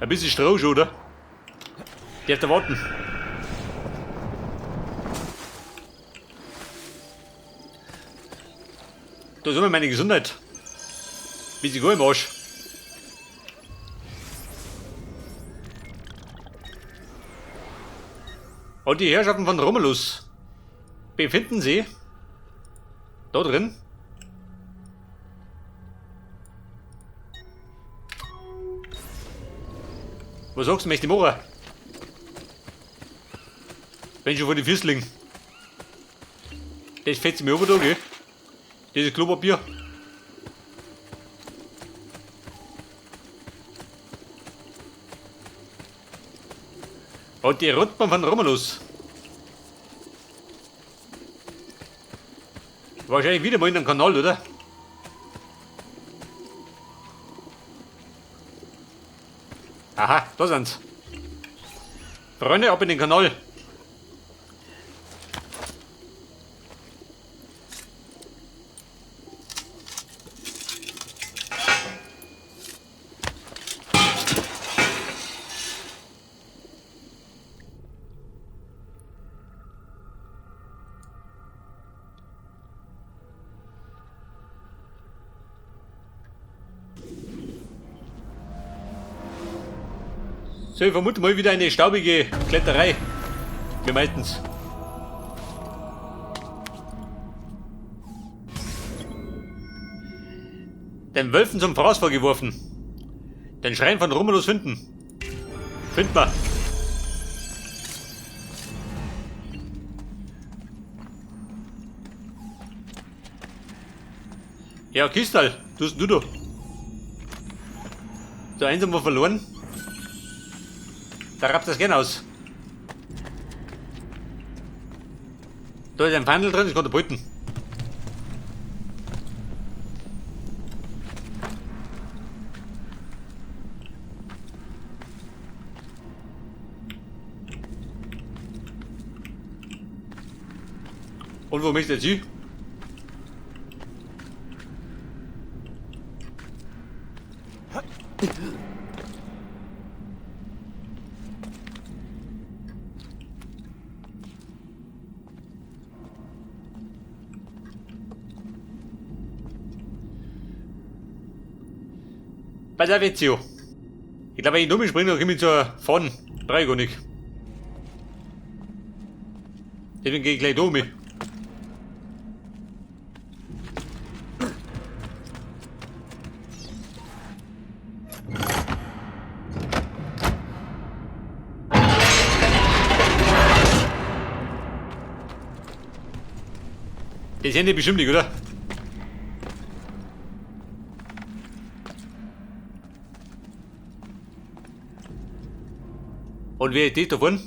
Ein bisschen Stroh schon, oder? Darf da warten. Da ist immer meine Gesundheit. Bisschen gut im Arsch. Und die Herrschaften von Romulus befinden sie da drin. Was sagst du, möchte ich machen? Wenn schon vor die Füße liegen. Das fetzt mir über da, gell? Dieses Klopapier. Und die Rundbahn von Romulus. Wahrscheinlich wieder mal in den Kanal, oder? Aha, da sind's. Freunde, ab in den Kanal. So, ich vermute mal wieder eine staubige Kletterei. Wie meistens. Den Wölfen zum Fraß vorgeworfen. Den Schrein von Romulus finden. Finden wir. Ja, Kistal, du bist du da. So, eins haben wir verloren. Da rappt das gern aus. Da ist ein Fandel drin, das kann der behalten. Und wo möchte jetzt hin? Bei der Vezio. Ich glaube, wenn ich dumm springe, dann komme ich zur vorn. Brauche ich gar nicht. Deswegen gehe ich gleich da mit. Das Handy bestimmt nicht, oder? Und wer ist das davon?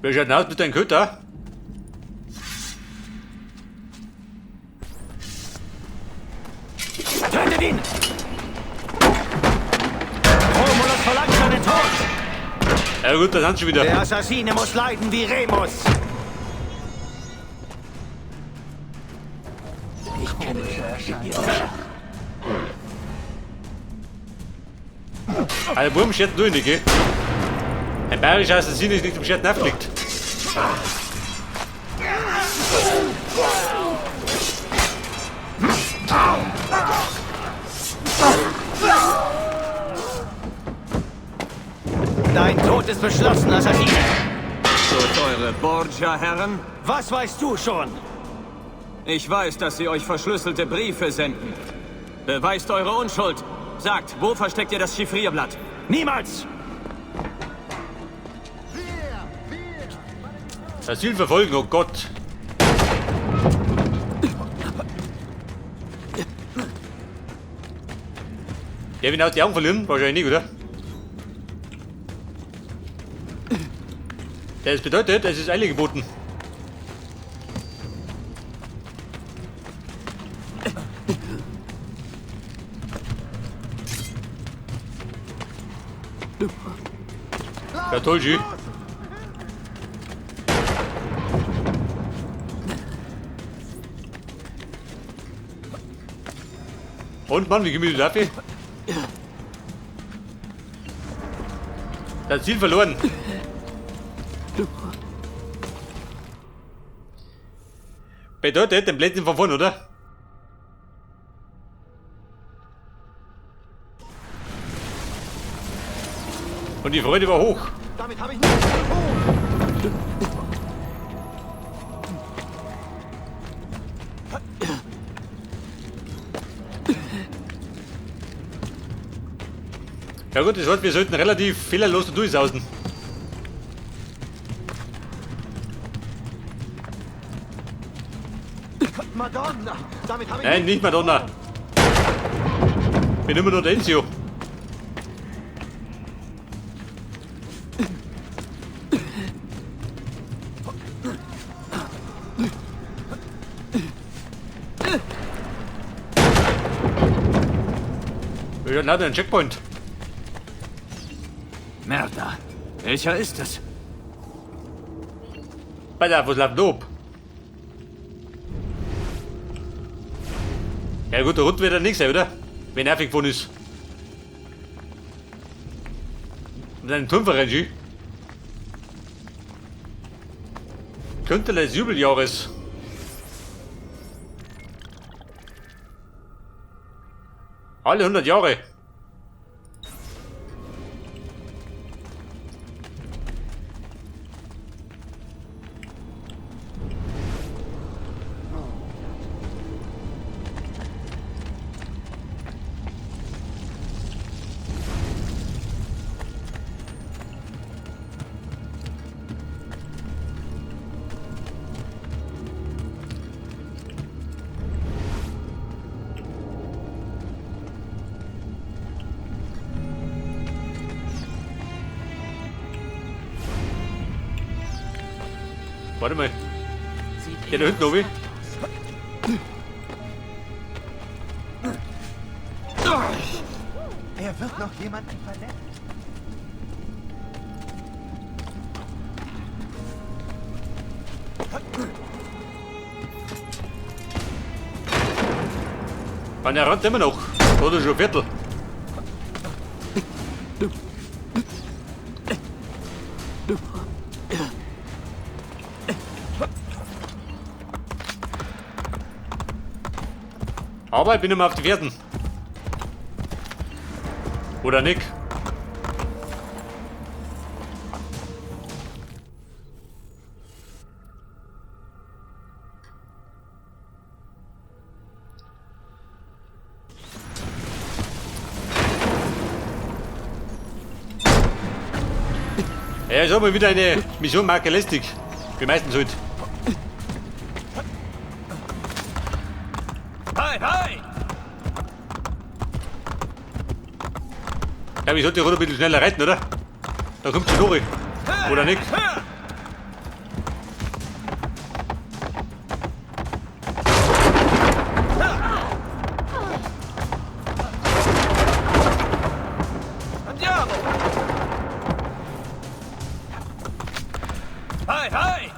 Wer schaut denn aus mit deinem Köter? Tötet ihn! Romulus verlangt seinen Tod! Ja gut, da sind schon wieder. Der Assassine muss leiden wie Remus! Ich kenne Alter, Burm schert nur nicht, gell? Ein bayerischer Assassin ist nicht im Scherzen aufgelegt. Dein Tod ist beschlossen, Assassine! Durch eure Borgia-Herren? Was weißt du schon? Ich weiß, dass sie euch verschlüsselte Briefe senden. Beweist eure Unschuld. Sagt, wo versteckt ihr das Chiffrierblatt? Niemals! Das Ziel verfolgen, oh Gott. Der will aus die Augen verlieren? Wahrscheinlich nicht, oder? Das bedeutet, es ist Eile geboten. Ja, toll, G. Und Mann, wie gemütlich darf ich? Das Ziel verloren. Bedeutet, den Blödsinn von vorn, oder? Und die Freude war hoch. Damit habe ich nichts zu tun. Ja gut, das heißt, wir sollten relativ fehlerlos da durchsausen. Madonna, damit habe ich Nein, nicht Madonna. Bin immer nur der Enzio. Wir hatten einen Checkpoint. Merda. Welcher ist es? Pass auf, was läuft da ab? Ja gut, der Rund wird ja nichts sein, oder? Wenn nervig gefahren ist. Und einen Turm verrennt, Könnte des Jubeljahres. Alle 100 Jahre. Warte mal. Der da hinten, Obi. Er wird noch jemanden verletzen. Man, er rennt immer noch. Oder schon Viertel. Aber ich bin immer auf die Fersen. Oder Nick. Ja, ich habe mal wieder eine Mission Marke lästig. Wie meistens halt. Hey, hey! Ja, ich sollte die Runde ein bisschen schneller reiten, oder? Da kommt schon durch. Oder nicht? Andiamo! Hey, hey!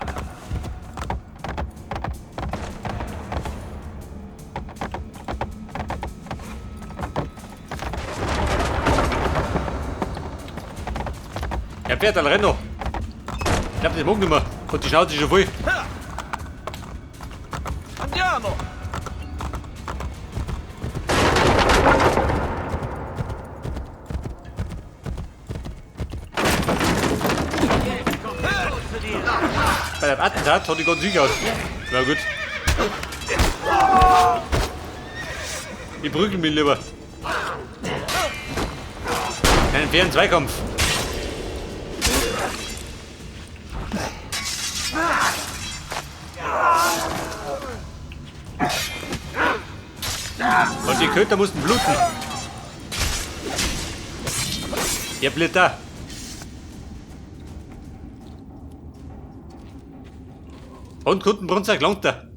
Ja, Pferd, dann renn noch. Ich hab das mag nicht mehr. Und die Schnauze ist schon voll. Andiamo! Bei dem Attentat hat die ganz sicher aus. Na gut. Ich prügel mich lieber. Einen fairen Zweikampf. Und die Köter mussten bluten. Ihr Blitter. Und Kundenbrunzer gelangt er.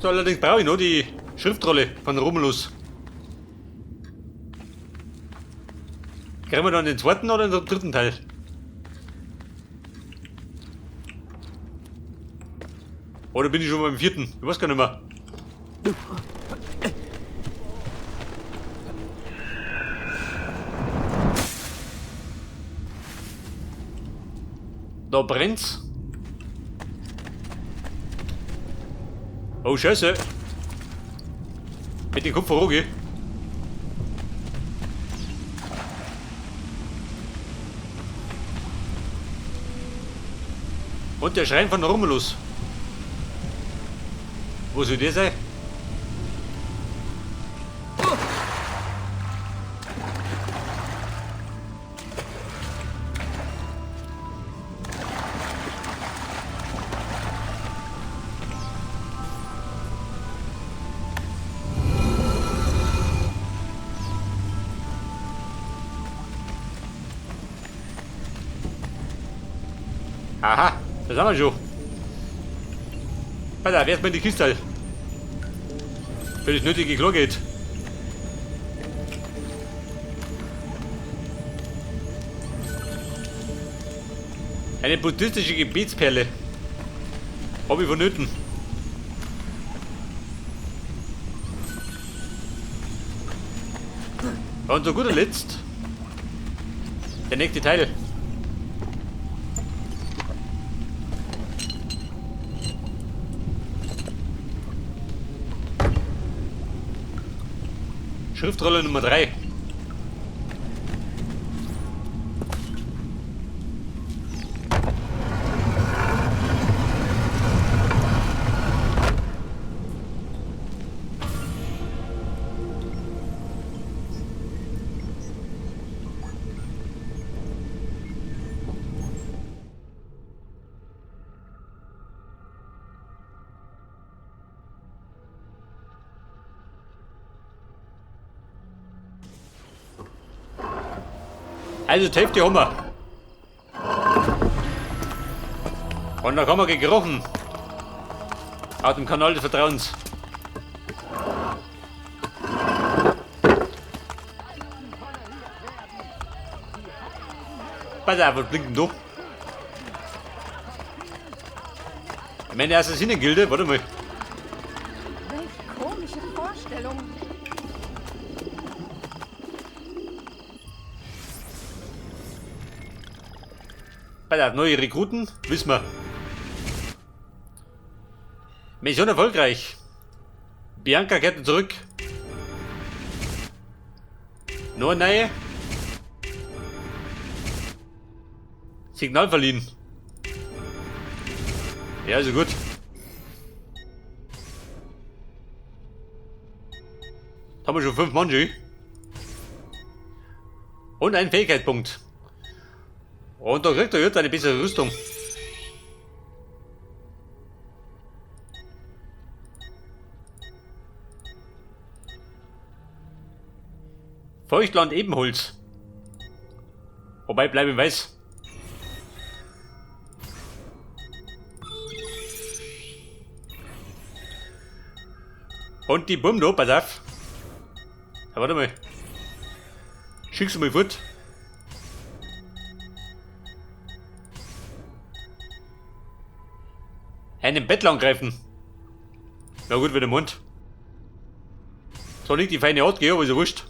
So, allerdings brauche ich noch die Schriftrolle von Romulus. Kriegen wir dann den zweiten oder den dritten Teil? Oder bin ich schon beim vierten? Ich weiß gar nicht mehr. Da brennt's. Oh Scheiße. Mit dem Kopf voran. Und der Schrein von Romulus. Wo soll der sein? Aha, das haben wir schon. Pass auf, erstmal in die Kiste. Für das nötige Klo geht. Eine buddhistische Gebetsperle. Hab ich vonnöten. Und zu guter Letzt der nächste Teil. Schriftrolle Nummer 3. Also die Hälfte haben wir. Und dann haben wir gekrochen. Auf dem Kanal des Vertrauens. Pass auf, was blinkt denn da? Meine Assassinengilde, warte mal. Welch komische Vorstellung. Pass auf, neue Rekruten, wissen wir. Mission erfolgreich. Bianca kehrt zurück. Noch eine neue. Signal verliehen. Ja, also gut. Da haben wir schon 5 Mann, und einen Fähigkeitspunkt. Und da kriegt er jetzt eine bessere Rüstung. Feuchtland Ebenholz. Wobei, bleibe ich weiß. Und die Bum da, pass auf. Ja, warte mal. Schickst du mal fort. Einen Bettler angreifen. Na gut, mit dem Mund. So liegt die feine Art, gell, aber ist ja wurscht.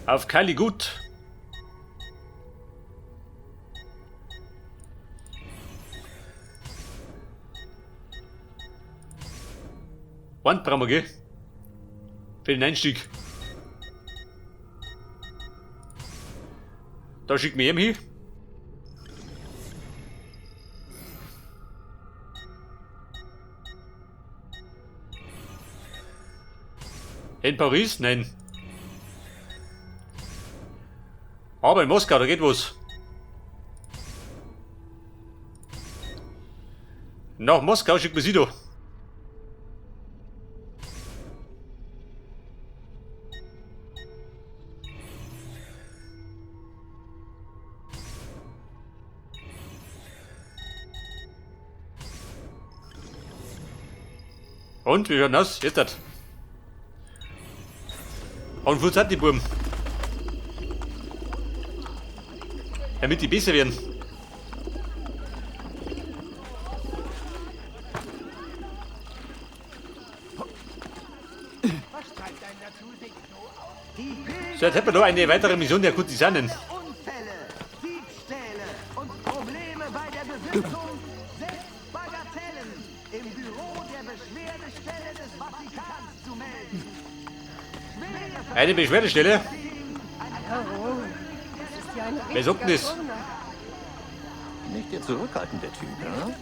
Auf Kali gut. Wand brauchen wir, gell? Für den Einstieg. Da schickt mir ihm hin. In Paris? Nein. Aber in Moskau, da geht was. Nach Moskau schickt man sie da. Und, wie schaut denn aus? Jetzt das. Und wo sind die Buben? Damit die besser werden. So, jetzt hätten wir noch eine weitere Mission der Kurtisanen. Unfälle, Diebstähle und Probleme bei der Besitzung, selbst Bagatellen, im Büro der Beschwerdestelle des Vatikans zu melden. Eine Beschwerdestelle? Oh, das ist ja ein Wer sagt denn richtiger das? Turner. Nicht der zurückhaltende Typ, ne?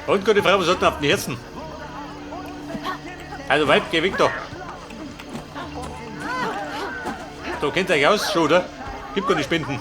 Und gute Frau, was hat denn auf den Herzen? Also Weib, geh weg da. Da kennt ihr euch aus, schon, oder? Gibt keine Spenden.